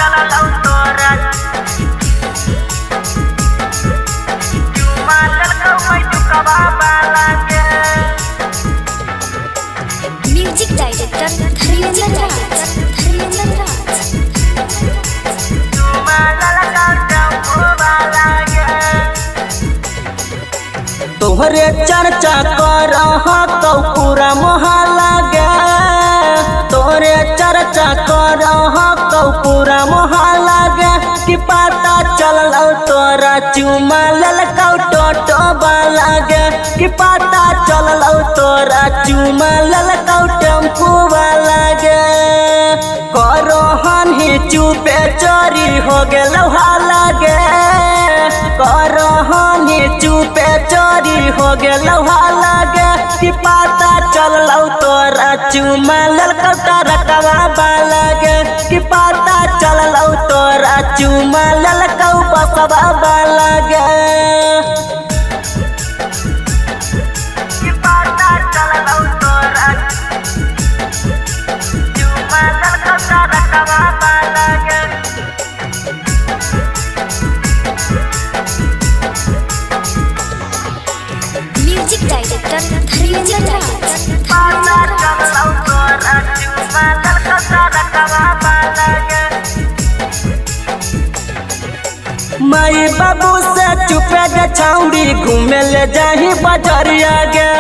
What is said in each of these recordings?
चललौ तोरा चुमा लेलकौ मैजुकवा वाला गे। Music director Dharmendra Raj, Dharmendra Raj. चुमा लेलकौ टेम्पू वाला गे। तोहरे चर्चा कर तो पूरा मोहल्ला गे, तोहरे चर्चा कर तो पूरा मोहल्ला गे, कि पता चलल तोरा चुमा ललकौ टोटो वाला गे, कि पता चलल तोरा चुमा ललकौ टेम्पू वाला गे। करो ही चुपे चोरी हो गेल हाला गे, करो ही चुपे चोरी हो गेल हाला गे, कि पता चललौ तोरा चुमा ललकौ टरकवा वाला गे, कि पता चललौ तोरा चुमा ललकौ बसवा वाला गे। कि पता चललौ तोरा चुमा लेलकौ टरकवा वाला गे। Music director Dharmendra Raj, पता Dharmendra Raj. चललौ तोरा चुमा लेलकौ टरकवा वाला गे। माई बाबू से चुपे गे छौड़ी घूमे ले जाही बजरिया गे,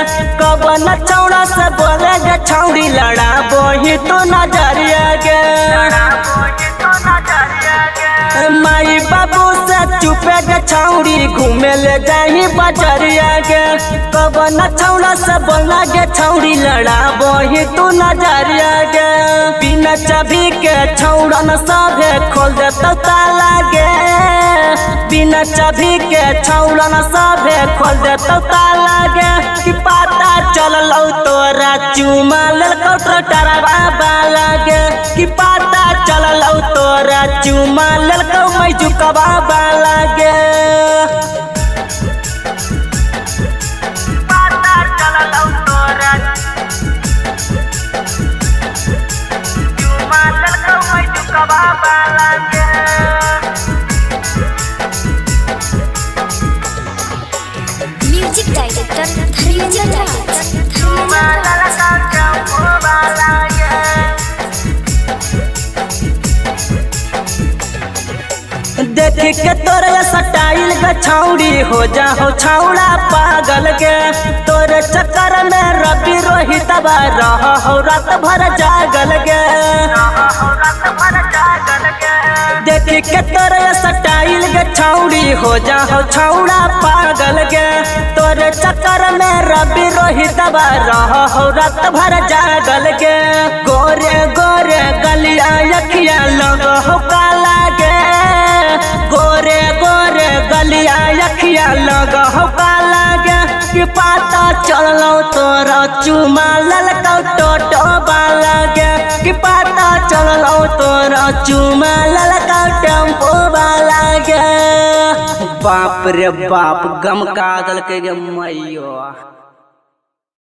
कब न छौड़ा से बोले गे छौड़ी लड़ा बोही तो नजरिया गे। बोझ तो नजरिया गे। माई बाबू से चुपे गे छौड़ी घूमे ले जाही बजरिया गे, कब न छौड़ा से बोला गे छौड़ी लड़ा बोही तू नजरिया गे। बिना चाबी के छौड़ा न सभे खोल देतौ ताला गे, बिना चाबी के छौड़ा न सभे खोल देतौ ताला गे, कि पता चललौ तोरा चुमा ललकौ टरवा वाला गे, कि पता चललौ तोरा चुमा ललकौ मैजुकवा वाला गे। पता चललौ तोरा चुमा लेलकौ मैजुकवा वाला गे। Music director Dharmendra Raj, चुमा Dharmendra Raj. लेलकौ टेम्पू वाला गे। देख के तोरे सटाइल गे छौड़ी हो जा हो छौड़ा पागल गे, तोरे चक्कर में रवि रोहित रह हो रात भर जागल गे। रात भर जागल गे। देख के तोरे सटाइल गे छौड़ी हो जा हो छौड़ा पागल गे, तोरे चक्कर में रवि रोहित रह हो रात भर जागल गे। गोरे गोरे गलिया अखिया लग हो काला गे, गोरे गोरे गलिया अखिया लग हो काला गे, कि पता चललौ तोरा चुमा ललकौ टोटो वाला गे, कि पता चललौ तोरा चुमा ललकौ टेम्पो वाला गे। बाप रे बाप गम का दलकै गे मैयो।